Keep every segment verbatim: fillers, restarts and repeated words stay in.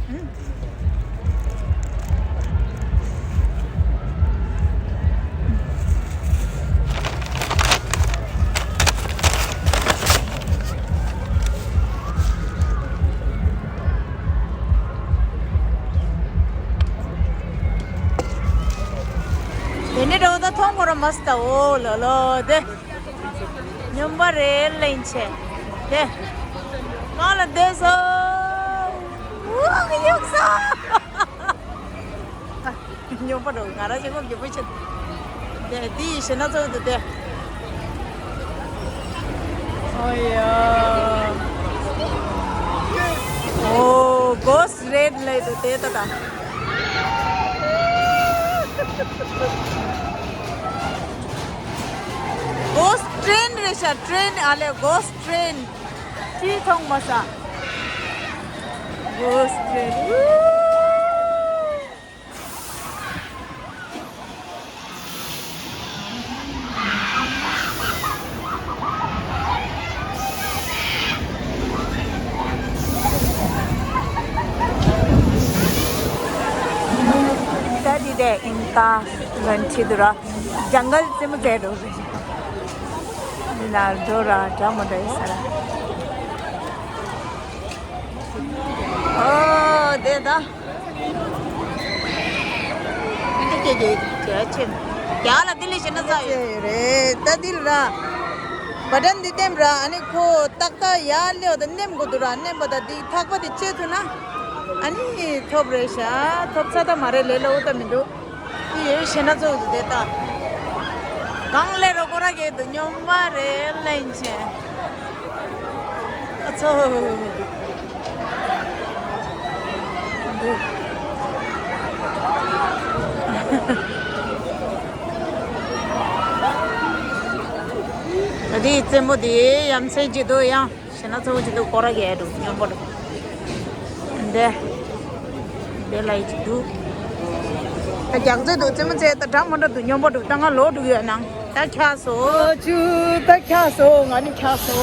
དེ་ནས་འགྲོ་ད་མཐོང་གོ་ར་མ་སྟ་འོ་ལོ་ལོ་དེ། སྨྱོན་པ་རེད་ལེན་ཆེ། དེ། གང་ལ་བསྡད་སོ། འུ་གི་གཡུག་སོ། སྨྱོན་པ་འགྲོ་ང་ར་ཅིག་ཁོག་རྒྱུ་པོ་ཆེ། དེ་དེ་ཡི་ཞེ་ན་ཚོགས་དུ་དེ། ཨོ་ཡ། ཨོ་གོ་སི་རེད་ལེ་དུ་དེ་ད་ད། གོ་སི་ཊེན་རེད་ཤག་ཊེན་ཨ་ལེ་གོ་སི་ཊེན། ཅི་མཐོང་མ་ས། གོ་སི་ཊེན། ད་འདི་དེ་ཨིན་ཏ་ལན་ཁྲི་དུ་ར་ཇང་གལ་ཙེ་མོ་ཙེ་རོ་རེ། འདི་ན་རྡོ་ར་འདྲ་མོ་འདྲ་ཡོད་ས་ར། ཨོ་དེ་ད། འདི་ཀྱེ་ཀྱེ་ཀྱེ་ཆེ། རྒྱ་ལ་འདི་ལས་ཤེ་ན་ས་ཡོད་རེད་ད་འདི་ལ་ར། བ་ཏན་འདི་ལྟེམ་ར་ཨ་ནི་ཁོ་ཏག་ཏག་ཡར་ལེའོ་ད་ནེམ་དགོས་འདུག་ར། ནེམ་པ་ད་འདི་ཐག་པ་འདི་བཅད་ཐུབ་ན་ཨ་ནི་ཐོབ་རེད་ཤག་ཐོབ་ཚ་ད་མ་རེད་ལེ་ལོ་ད་མི་འདུག་འདི་ཡོད་ཤེ་ན་ཚོ་འདི་དེ་ད། གང་ལེ་རོ་ཀོ་ར་གེ་དུ་སྨྱོན་པ་རེད་ལེན་ཆེ། ཨ་ཚོ། ཨ་དེའི་རྩེད་མོ་དེའི་ཡ་མཚན་གྱི་དུ་ཡང་ཞེ་ན་ཚ་བོ་གྱི་དུ་ཀོ་ར་གེ་འགྲོ་སྨྱོན་པོ་འགྲོ། འདི། འདི་ལ་ཡི་གྱི་དུ། ད་རྒྱག་རྩེད་དུ་རྩེད་མོ་རྩེ་ད་འདྲ་མོ་འདྲ་དུ་སྨྱོན་པོ་འགྲོ་ད་ང་ལོ་འགྲོ་ཡོད་ནང་། ད་ཁྱག་སོ། ཨ་ཅུ་ད་ཁྱག་སོ་ང་ནི་ཁྱག་སོ།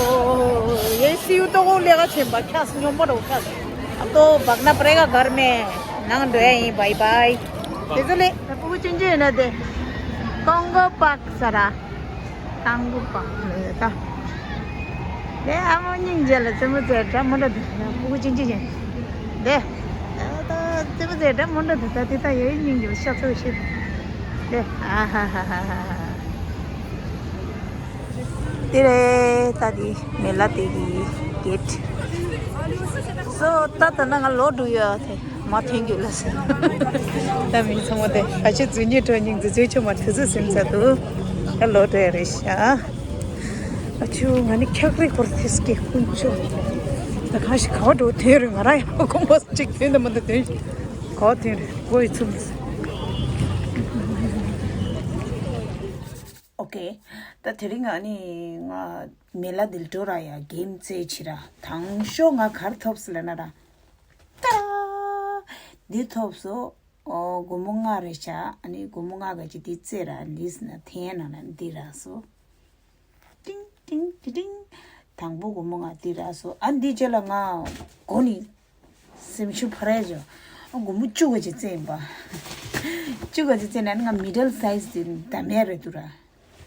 ཡེ་སིའུ་ཏོ་ལེ་ག་ཆེན་པ་ཁྱག་སོ་སྨྱོན་པོ་རོ་ཁྱག་སོ། ཨ་ཏོ་བག་ན་པྲེ་ག་གར་མེ་ནང་འགྲོ་ཡ་ཡིན་བའི་བའི། དེ་ཚོ་ལེ་ད་ཕྲུ་གུ་ཆུང་ཆུང་ཡོད་ན་དེ་ཀོང་གོ་པག་ས་ར་ཀང་གོ་པག་ལེ་ད། དེ་ཨ་མོ་སྙིང་རྗེ་ལ་རྩེད་མོ་རྩེ་འདྲ་མོ་འདྲ་དེ་ཕྲུ་གུ་ཆུང་ཆུང་ཡིན། དེ་ད་རྩེད་མོ་རྩེ་འདྲ་མོ་འདྲ་དེ་ད་དེ་ད་ཡོད་སྙིང་རྗེ་ལ་ཤ་ཚ་བ་ཤེས་དེ་ཨ་ཧ་ཧ་ཧ་ཧ་ཧ། དེ་རེད་ད་དེ་མེ་ལ་དེ་གི་གེ་ཊི། སོ་ད་ད་ན་ང་ལོ་འགྲོ་ཡོད་དེ་མ་ཐོན་རྒྱུ་ལ་སོ། ད་མིང་ཚང་མ་དེ་ཨ་ཆུ་རྫུན་གྱི་གྲོ་སྙིང་རྫུ་རྫུན་ཆུ་མ་དུ་ཚུ་སིམ་ཚ་དུ་ད་ལོ་འགྲོ་ཡ་རེད་ཤག་ཨ་ཆུ་ང་ནི་འཁྱག་རི་སྐོར་ཐེ་སྐྱེ་ཀུན་ཆོ། ད་གང་ཞིག་ག་བ་འགྲོ་དོན་རེད་ང་རང་ཡང་ཁོང་པ་གཅིག་དོན་དུ་མི་འདུག་དོན་ག་བ་དོན་རེད་གོ་ཡི་ཚུམ། ཨོ་ཀེ། ད་དེ་རིང་ང་ནི་ང་མེ་ལ་དིལ་ཏོ་ར་ཡ་གེམ་རྩེ་ཆི་ར་དང་ཤོ་ང་གར་ཐོབ་སི་ལ་ན་ར། ཏ་ར། འདི་ཐོབ་སོ། ཨོ་སྒོར་མོ་ལྔ་རེད་ཤག་ཨ་ནི་སྒོར་མོ་ལྔ་ག་ཅི་དེ་རྩེ་ར་ལིས་ན་ཐེན་ན་ན་འདི་ར་སོ། ཏིང་ཏིང་ཏི་ཏིང་། དང་པོ་སྒོར་མོ་ལྔ་འདི་ར་སོ། ཨ་འདི་རྗེས་ལ་ང་གོ་ནི་སེམས་ཤུགས་འཕར་ཡ་ཇོ། ཨ་སྒོར་མོ་བཅུ་ག་ཅི་རྩེ་ཡིན་པ། བཅུ་ག་ཅི་རྩེ་ན་ང་མི་ཌལ་སའི་ཛི་དེ་འདམ་ཡ་རེད་འདུག་ར།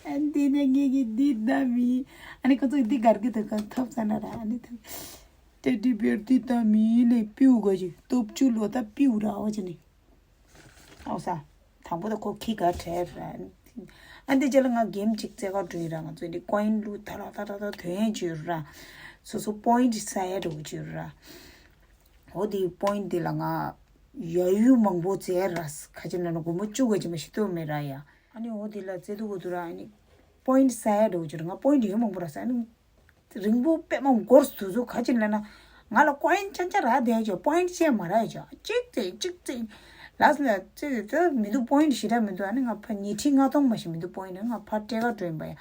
ཨ་འདི་ནས་ངེད་ཀྱི་འདི་འདམ་ཡིན། ཨ་ནི་ཁོ་ཚོ་འདི་གར་གི་དུ་ག་ཐོབ་ས་ན་ར་ཨ་ནི་ཐོབ། ཏེ་ཌི་བེར་འདི་འདམ་ཡིན་ལས་པིའུ་ག་ཅི་སྟོབས་བཅུ་ལོ་ད་པིའུ་ར་འོ་ཅི་ནི། ཨོ་ས། དང་པོ་ད་ཁོ་ཁི་ག་བྲལ་ར། ཨ་འདི་རྗེས་ལ་ང་གེམ་གཅིག་རྩེ་ག་འགྲོ་ཡིན་ར། ང་ཚོ་འདི་ཀོ་ཡིན་ལུ་ཐ་ར་ཐ་ར་ཐ་དོན་ཡན་བྱོས་ར། སོ་སོ་པོ་ཡིན་ཊི་ས་ཡ་འགྲོ་བྱོས་ར། འོ་འདི་པོ་ཡིན་ཊི་འདི་ལ་ང་ཡ་ཡུ་མང་པོ་རྩེ་ར། ཁ་ཅིག་ན་ན་སྒོར་མོ་བཅུ་ག་ཅི་མ་ཤི་ཏོ་མེ་ར་ཡ། ཨ་ནི་འོ་འདི་ལ་རྩེ་དུ་གོ་དུ་ར། ཨ་ནི་པོ་ཡིན་ཊི་ས་ཡ་འགྲོ་བྱོས་ར། ང་པོ་ཡིན་ཊི་ཡ་ཡུ་མང་པོ་ར་ས་ཨ་ནི། རིང་པོ་དཔེ་མང་འགོར་སུ་ཚོ་ག་ཅི་ལ་ན། ང་ལ་ཀོ་ཡིན་ཅན་ཅ་ར་དེ་ཅོ་པོ་ཡིན་ཅེ་མ་ར་ཅོ་གཅིག་ཙེ་གཅིག་ཙེ། ལགས་ལ་ཙེ་ཙེ་མི་འདུག་པོ་ཡིན་ཞེ་དྲག་མི་འདུག་ཨ་ནི་ང་ཕ་ཉིས་ཁྲི་ལྔ་སྟོང་མ་ཞིག་མི་འདུག་པོ་ཡིན་ང་ཕ་སྤྲད་ག་འགྲོ་ཡིན་པ་ཡ།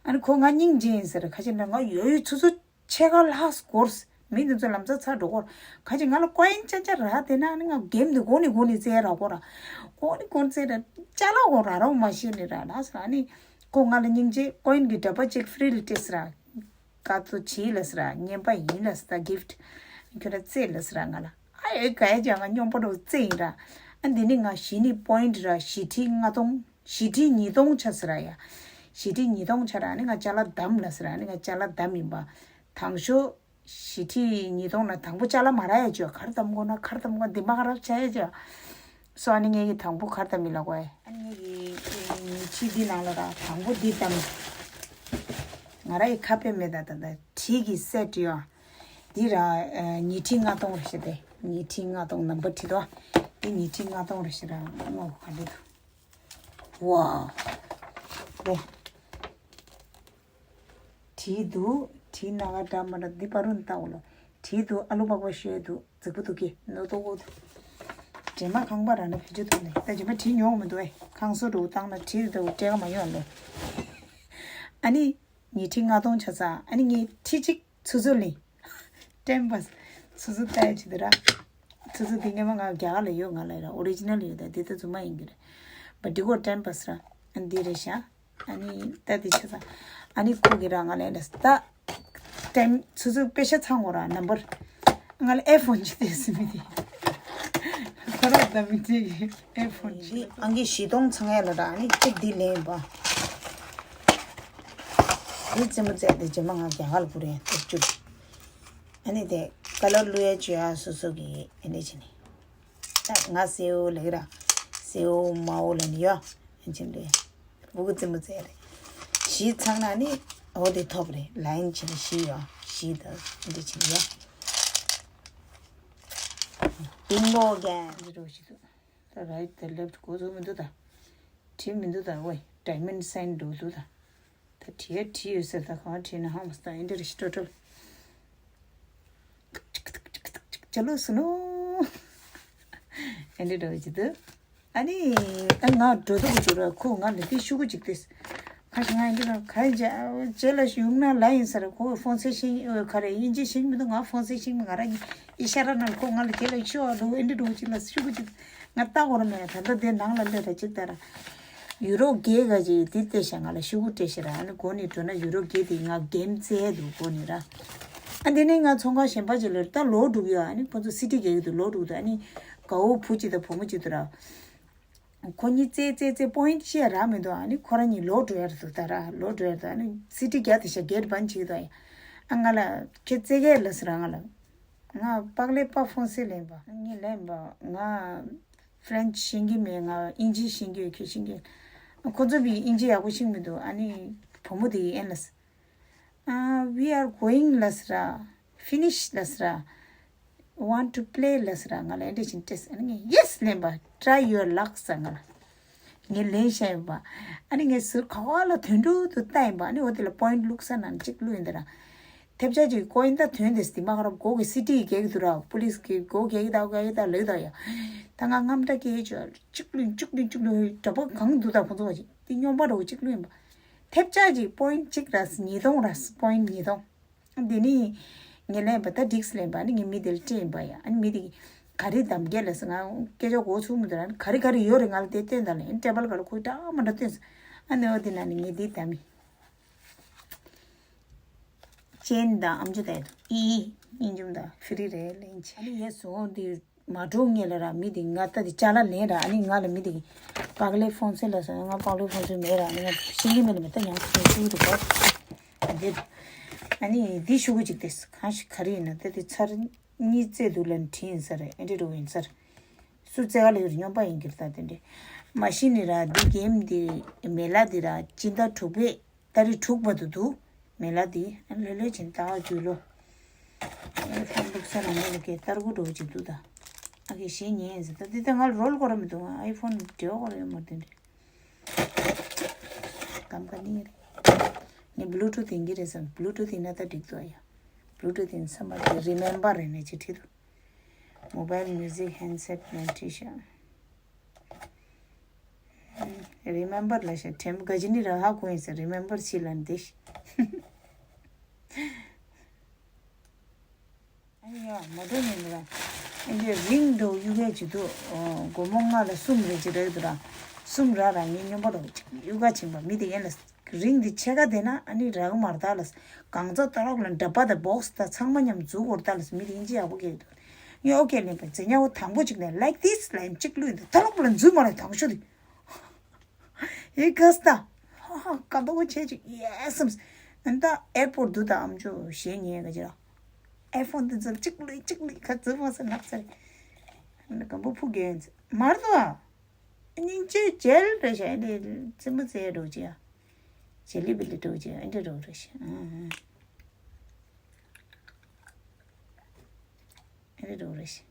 ཨ་ནི་ཁོ་ང་སྙིང་རྗེ་ཡིན་ཟེར་ག་ཅི་ལ་ང་ཡོད་ཡོད་ཚུ་ཚུ་ཆེ་ག་ལགས་འགོར། མི་འདི་ཚོ་ལམ་སང་ཚར་འགྲོ་གོ་ར། ག་ཅི་ང་ལ་ཀོ་ཡིན་ཅན་ཅ་ར་དེ་ན་ཨ་ནི་ང་གེམ་འདི་གོ་ནི་གོ་ནི་ཙེ་ར་གོ་ར། གོ་ནི་གོ་ནི་ཙེ་ར་ཅ་ལ་གོ་ར་ར་མ་ཤེས་ནི་ར་ལགས་ཨ་ནི། ཁོ་ང་ལ་སྙིང་རྗེ་ཀོ་ཡིན་གི་འདྲ་པ་ཅིག་ཧྥི་རི་ལ་སྤྲད་ཟེར་ར། ཀ་ཏོ་བྱིས་ལ་ཟེར་ར་ཉན་པ་ཡིན་ལ་ཟེར་ད་གིཕ་ཊི་ཁྱོད་ར་རྩེ་ལ་ཟེར་ར་ང་ལ་ཨ་ ཨེ་ག་ཡ་ཅང་ང་སྙོམས་པོ་འགྲོ་རྩེ་ཡིན་ར། ཨ་འདི་ནི་ང་བཞི་ནི་པོ་ཡིན་ཊི་ར། བཞི་ཁྲི་ལྔ་སྟོང་། བཞི་ཁྲི་ཉིས་སྟོང་ཆ་ཟེར་ར་ཡ། བཞི་ཁྲི་ཉིས་སྟོང་ཆ་ར། ཨ་ནི་ང་ཅ་ལག་བདམས་ལ་ཟེར་ར། ཨ་ནི་ང་ཅ་ལག་བདམས་ཡིན་པ། དང་ཤོས་བཞི་ཁྲི་ཉིས་སྟོང་ན་དང་པོ་ཅ་ལག་མ་རག་ཡ་ཅོ། གར་བདམས་དགོས་ན་གར་བདམས་དགོས། འདི་མ་ག་ར་བྱ་ཡ་ཅོ། སོ་ཨ་ནི་ངེད་ཀྱི་དང་པོ་གར་བདམས་མི་ལ་གོ་ཨེ། ཨ་ནི་ངེད་ཀྱི་ཉི་ཁྲི་འདི་ནང་ལ་ར་དང་པོ་འདི་བདམས། ང་ར་ཡི་ཁ་དཔེ་མེད་ད་ད་ད་བྲིས་ཀྱི་སེ་ཊི་ཡོ། འདི་ར་ཉི་ཁྲི་ལྔ་སྟོང་རེད་ཤག་དེ། ཉི་ཁྲི་ལྔ་སྟོང་ནམ་བར་བྲིས་དོ། འདི་ཉི་ཁྲི་ལྔ་སྟོང་རེད་ཤག་ར་ངོ་ག་འདི་དུ། ཝའོ། རེད། བྲིས་འདུག་བྲིས་ན་ག་འདྲ་མ་འདྲ་འདི་པ་རུ་ནི་ལྟ་འོ་ལོ། བྲིས་འདུག་ཨ་ལུ་པགས་པ་ཤོད་འདུག་རྫིག་པོ་འདུག་གི་ནོ་ཏོ་གོ་འདུག་རྗེས་མ་ཁང་པ་ར་ན་བེད་སྤྱོད་ཐུབ་ནས་ད་རྗེས་མ་བྲིས་མྱོང་མི་འདུག་ཨེ། ཁང་བཟོ་འགྲོ་བཏང་ན་བྲིས་འདུག་སྤྲད་ག་མ་ཡོང་ལོ། ཨ་ནི་ཉི་ཁྲི་ལྔ་སྟོང་ཆ་ཚང་ཨ་ནི་ངས་ཁྲི་གཅིག་ཚུ་ཚུ་ལིན། ཊེན་པ་སི། ཚུ་ཚུ་ལྟ་ཡ་ཆེད་དུ་ར། ཚུ་ཚུ་དེ་ངས་མ་ང་རྒྱ་གར་ལ་ཡོད། ང་ལ་ར་ཨོ་རི་ཇི་ནལ་ཡོད་ད། དེ་ད་རྫུན་མ་ཡིན་གྱི་རེད། བ་འདི་གོ་ཊེན་པ་སི་ར། ཨ་འདི་རེད་ཤག་ཨ་ནི་ད་དེ་ཆ་ཚང་། ཨ་ནི་ཁོ་གི་ར་ང་ལ་ལ་ད། ཊེན་ཚུ་ཚུ་པེ་ཤ་ཚང་གོ་ར་ནམ་བར། ང་ལ་ཨེ་ཕོན་ཅི་དེ་སི་མི་དེ། ཁོ་ར་ད་མི་དེ་ཨེ་ཕོན་ཅི། ཨང་ཀི་བཞི་སྟོང་ཚང་ཡ་ལ་ར་ཨ་ནི་གཅིག་འདི་ལེན་པ། འདི་རྩེད་མོ་རྩེ་དེ་རྗེས་མ་ང་རྒྱ་གར་ལ་བུ་རེད་དེ་བཅུག་ཨ་ནི་དེ་ཀ་ལར་བླུག་ཡ་བཅོས་ཡ་སོ་སོ་གི་ཨ་ནི་བྱས་ནས། ད་ང་སེའུ་ལེགས་ར། སེའུ་མའོ་ལ་ནི་ཡོ། ཨ་ཅིན་རེད། བུ་གུ་རྩེད་མོ་རྩེ་རེད། བཞི་ཚང་ན་ནི་འོ་དེ་ཐོབ་རེད། ལ་ཡིན་བྱས་ནས་བཞི་ཡོ། བཞི་ད་འདི་བྱས་ནས་ཡོ། བིང་གོ་གན་འདི་རོ་བཞི་འདུག་ད་རའིཊ་ད་ལེཕཊ་གོ་ཚོད་མི་འདུག་ད། བྲིས་མི་འདུག་ད། ཝེ་ཌའི་མོན་ཌི་སའིན་འགྲོ་འདུག་ད། ད་བྲིས་ཡ་བྲིས་ཡོད་ཟེར་ད་གང་བྲིས་ན་ཧང་མ་སྟ་ཨིན་འདྲ་རེ་ཞིག་ཏོ་ཏོ། ཅ་ལོ་སུ་ནོ། ཨིན་འདྲ་འགྲོ་གི་འདུག་ཨ་ནི་ཨ་ང་འགྲོ་འདུག་གི་འདུག་ར་ཁོ་ང་ལ་དེ་ཤུ་གུ་ཅིག་ཏེ། ཁ་ཤས་ང་ཡིན་གྱི་ན་ག་ཡིན་ཅེ་ལ་ཡོང་ན་ལ་ཡིན་ས་ར་ཁོ་ཧྥོན་སེ་ཤེས་ག་རེ་ཨིན་ཇི་ཤེས་མི་འདུག་ང་ཧྥོན་སེ་ཤེས་མི་ང་ར་ཡིན་ཨི་ཤ་ར་ན་ཁོ་ང་ལ་ཅེ་ལ་ཤོ་འགྲོ་ཨིན་འདྲ་འགྲོ་ཅིག་ལ་ཤུ་གུ་ཅིག་ང་ལྟ་གོ་ར་མེད་ད་ལྟ་དེ་ནང་ལ་སླེབས་ར་ཅིག་ལྟ་ར། ཡུ་རོ་བརྒྱད་ག་ཅིག་དེ་སྟེར་ཤག་ང་ལ་ཤུ་གུ་སྤྲད་ཤག་ར། ཨ་ནི་འགོ་ནས་འགྲོ་ན་ཡུ་རོ་བརྒྱད་དེ་ང་གེམ་རྩེ་འདུག་འགོ་ནས་ར། ཨ་འདི་ནས་ང་ཚོང་ཁང་གཞན་པ་ཅིག་ལ་ད་ལོག་འགྲོ་གི་ཡོད། ཨ་ནི་ཁོ་ཚོ་སི་ཊི་རྒྱག་གི་འདུག་ལོག་འགྲོ་གི་འདུག་ཨ་ནི་དགའ་བོ་བུ་གཅིག་དང་བུ་མོ་གཅིག་འདུག་ར། ཁོ་གཉིས་རྩེ་རྩེ་རྩེ་པོ་ཡིན་ཊི་ཅི་ཡང་རག་མི་འདུག་ཨ་ནི་ཁོ་རང་གཉིས་ལོག་འགྲོ་ཡ་རེད་འདུག་ད་ར་ལོག་འགྲོ་ཡ་རེད་འདུག་ཨ་ནི་སི་ཊི་རྒྱག་དེ་ཤག་གེ་ཊི་བན་བྱེད་ཀྱི་འདུག་ཨ་ཡ། ཨ་ང་ལ་ཁྱེད་རྩེ་གས་ལ་ཟེར་ར་ང་ལ། ང་པག་ལེ་པ་ཧྥོན་སེ་ལེན་པ། ངས་ལེན་པ། ང་ཕ་རན་ཆི་ཤེས་ཀྱི་མེད། ང་ཨིན་ཇི་ཤེས་ཀྱི་ཡོད། ཁྱོད་ཤེས་ཀྱི་ཡོད། ཁོ་ཚོ་བི་ཨིན་ཇི་ཡག་པོ་ཤེས་མི་འདུག་ཨ་ནི་བུ་མོ་དེ་ཡིས་ཨེན་ལ་ཟེར། ཨ། We are going ལ་ཟེར་ར། Finish ལ་ཟེར་ར། Want to play ལ་ཟེར་ར། ང་ལ་ཨེ་འདྲ་བྱས་ནས་སྤྲད་ཟེར། ཨ་ནི་ངས་ཡེས་ལེན་པ། Try your luck ཟེར་ང་ལ། ངས་ལེན་བཞག་ཡིན་པ། ཨ་ནི་ངས་ཟུར་ག་བ་ལ་དོན་གྲུབ་ཏུ་བལྟ་ཡིན་པ། ཨ་ནི་འོ་དེ་ལ་པོ་ཡིན་ཊི་བླུགས་ས་ན་ནི་གཅིག་བླུགས་ཡིན་ད་ར། ཐེབས་ཆག་ཅིག་ཀོ་ཡིན་ད་དོན་དེ་སི་མ་ཁ་རབ་སྒོ་གི་སི་ཊི་ཡི་རྒྱག་གི་འདུག་ར། པུ་ལིས་ཀྱི་སྒོ་རྒྱག་གི་ད་རྒྱག་གི་ད་ལེགས་ད་ཡ། ད་ང་རྔམ་སྐྲག་སྐྱེ་ཡི་ཅོ་གཅིག་བླུགས་གཅིག་བླུགས་གཅིག་བླུགས་འདྲ་པོ་གང་འདུག་ད་ཁོང་ཚོ་བ་ཅིག་དེ་སྨྱོན་པ་འདྲ་པོ་གཅིག་བླུགས་ཡིན་པ། ཐེབས་ཆག་ཅིག་པོ་ཡིན་ཊི་གཅིག་ར་ཉིས་སྟོང་ར་པོ་ཡིན་ཊི་ཉིས་སྟོང་། འདི་ནི་ངས་ལེན་པ་ད་འགྲིགས་ལེན་པ་ནི་ངས་མི་དེ་ལ་སྤྲད་ཡིན་པ་ཡ། ཨ་ནི་མི་དེ་ག་རེ་གདམ་རྒྱག་ལ་ཟེར་ང་སྐད་ཆ་གོ་ཚུགས་མི་འདུག་ཨ་ནི་ག་རེ་ག་རེ་ཡོད་རེད་ང་ལ་དེ་སྟོན་དང་ལེན་ཊེ་བལ་ག་ལ་ཁོས་འདྲ་མ་འདྲ་སྟོན་ཟེར། ཨ་ནི་འོ་དེ་ན་ནི་ངས་འདི་གདམ་ཡིན། ཅན་དང་ཨམ་ཅོག་དང་ཨི་ཨི་སྙིང་རྗེ་མོ་དང་ཕི་རི་རེད་ལེན་ཅི། ཨ་ནི་ཡས་སོང་འདི་མ་འགྲོ་ངེས་ལ་ར་མི་འདི་ང་ལྟ་འདི་ཅ་ལག་ལེན་ར། ཨ་ནི་ང་ལ་མི་འདི་པག་ལེ་ཧྥོན་སེ་ལ་སོང་ང་པག་ལེ་ཧྥོན་སེ་མེད་ར། ཨ་ནི་ང་ཤེས་ཀྱི་མེད་ལ་མེད་ད་ཡང་ཤེས་ཀྱི་འདུག་ག་འདི་ཨ་ནི་འདི་ཤུ་གུ་ཅིག་ཏེ་གང་ཞིག་ག་རེ་ཡིན་ན་ད་འདི་ཚར་གཉིས་རྩེ་འདུག་ལ་ནི་བྲིས་ཡིན་ས་རེད། ཨེ་འདྲེ་འགྲོ་ཡིན་ས་རེད། སུ་རྩེ་ག་ལ་ཡོད་རེད་སྨྱོན་པ་ཡིན་གྱི་རེད་ད་དེ་འདྲེ། མ་གཞི་ནི་ར་འདི་གེམ་འདི་མེ་ལ་འདི་ར་སྤྱི་ཟླ་དྲུག་པའི་ཏ་རིག་དྲུག་བར་དུ་འདུག་མེ་ལ་དེ་ལྷོད་ལྷོད་ཅིག་ལྟ་བ་རྒྱུས་ལོ། ཨའི་ཕོན་བླུགས་ས་ལ་མེ་ལ་སྐད་ཏར་གུ་འགྲོ་ཅིག་འདུག་ད་ཨ་ཀེ་ཞེ་ཉེན་ཟེར་ད་འདི་ད་ང་ལ་རོལ་གོ་ར་མི་འདུག་ཨའི་ཕོན་འབྲེལ་བ་གོ་ར་ཡོད་མ་རེད་དེ་འདྲ། གམ་ཀ་ནི་རེད། ངས་བླུ་ཊུ་ཐི་ཡིན་གྱི་རེད་བསམ། བླུ་ཊུ་ཐི་ཡིན་ན་ད་འགྲིག་འདུག་ཨ་ཡ། བླུ་ཊུ་ཐི་ཡིན་བསམ་པ་དེ་རི་མེམ་བར་རེད་ནས་ཅིག་བྲིས་འདུག Mobile music handset notation. Remember ལ་ཤ་ཁྲེམ་ག་ཅི་ནི་ར་ཧ་གོ་ཡིན་ཟེར། Remember ཤི་ལན་དེ་ཤི། ཨ་ཡ་མ་འགྲོ་ནི་ར། ཨིན་དེ་རིང་འགྲོ་གཡུག་གས་ཅི་འདུག་སྒོར་མོ་ལྔ་ལ་གསུམ་རེ་ཅི་རེད་འདུག་ར། གསུམ་ར་ར་ངའི་སྨྱོན་པ་ར་གཡུག་ག་ཕྱིན་པ་མི་དེ་ཡན་ལ། རིང་འདི་ཕྱེད་ཀ་དེ་ན་ཨ་ནི་རག་མར་ད་ལ། གང་ཚ་ཏོ་རོག་ལ་འདྲ་པ་དང་བོག་སི་དང་ཚང་མ་མཉམ་འཛུགས་འོར་ད་ལ་མི་དེ་ཨིན་ཇི་ཡག་པོ་སྐད་འདུག་ངས་ཨོ་ཁེ་ལེན་པ་ཟེར། ཉ་བོ་དང་པོ་གཅིག་ནས་like this ལབ་ཡིན། གཅིག་བླུགས་ཡིན། ད་ལོག་པ་ལ་འཛུལ་མ་རེད། དང་ཤོ་དེ། ཡི་ག་སྟ། ཧ་ཧ། ཀ་ཏོ་བོ་ཆེ་ཅིག་ཡེ་སམ། ཨན་ད་ཨེར་པོར་དུ་ད་ཨམ་ཅོ་ཞེ་ཉེ་ག་ཅི་ར། ཨའི་ཕོན་དེ་ཚོ་གཅིག་བླུགས་གཅིག་བླུགས་ཁ་ཙི་ཕོ་སེ་ནག་ཚར། ཨན་ད་གམ་པོ་ཕུ་གེ་ཡིན། མར་དོ་ཨ། སྙིང་རྗེ་ཇེལ་རེད་ཤག་ཨན་ཏེ་རྩེད་མོ་རྩེ་འགྲོ་ཅི་ཡ། ཇེ་ལི་བི་ལི་འགྲོ་ཅི་ཡ། ཨན་ཏེ་འགྲོ་རེད་ཤག་ཨང་། ཨེ་རེ་རོ་རེ་ཤི།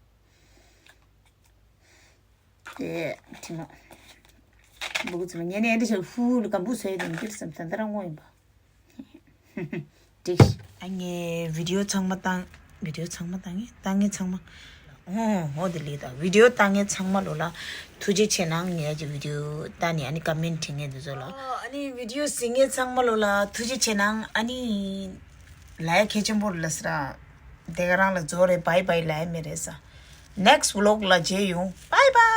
དེ་དྲི་མ། འབུ་གུ་ཚི་མ་ཉན་ནས་ཨེ་འདྲ་ཞིག་ཧྥུ་ལ་གམ་བུ་སོས་དེ་མི་འགྱུར་བསམ། ད་འདི་རང་ངོ་ཡིན་པ། འགྲིག་ཨ་ངའི་བི་ཌི་ཡོ་ཚང་མ་བཏང་། བི་ཌི་ཡོ་ཚང་མ་བཏང་ངས་བཏང་ངས་ཚང་མ། ཨོ་ཨོ་དེ་ལས་ད་བི་ཌི་ཡོ་བཏང་ངས་ཚང་མ་ལོ་ལ་ཐུགས་རྗེ་ཆེ་གནང་། ངའི་ཀྱི་བི་ཌི་ཡོ་ལྟ་ནས་ཨ་ནི་ཀ་མེན་བྲིས་ངས་འདི་ཚོ་ལ། ཨ་ནི་བི་ཌི་ཡོ་གཟིགས་ངས་ཚང་མ་ལོ་ལ་ཐུགས་རྗེ་ཆེ་གནང་། ཨ་ནི་ལ་ཡ་ཁེ་ཆེན་པོ་ལ་སི་ར། དེ་ག་རང་ལ་རྫོགས་རེད། བྷའི་བྷའི་ལབ་ཡ་མེད་རེད་ས། ནེག་སི་ཝི་ལོག་ལ་མཇལ་ཡོང་། བྷའི་བྷའི།